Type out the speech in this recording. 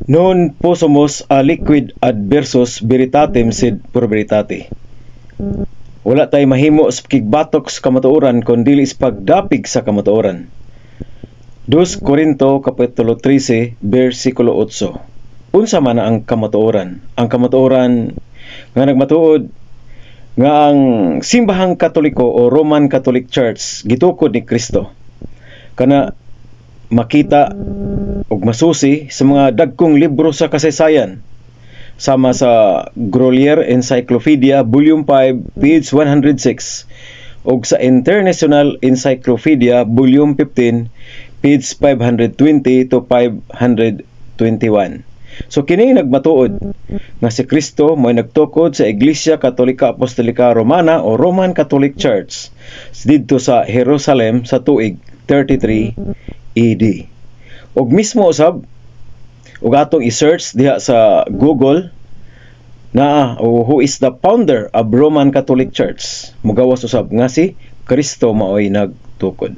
Non possumus aliquid adversus veritatem sed pro veritate. Wala tay mahimo sa pakigbatok sa kamatuoran kon dili sa pagdapig sa kamatuoran. 2 Corinto kapitulo 13 bersikulo 8. Unsa man ang kamatuoran? Ang kamatuoran nga nagmatuod nga ang Simbahang Katoliko o Roman Catholic Church gitukod ni Kristo. Kana makita ug masusi sa mga dagkong libro sa kasaysayan sama sa Grolier Encyclopedia Volume 5 page 106 ug sa International Encyclopedia Volume 15 page 520 to 521. So kini nagmatuod nga si Kristo mo'y nagtukod sa Iglesia Katolika Apostolika Romana o Roman Catholic Church didto sa Jerusalem sa tuig 33 AD. Ug mismo usab ug atong i-search diha sa Google na o who is the founder of Roman Catholic Church, mugawas usab nga si Kristo maoy nagtukod.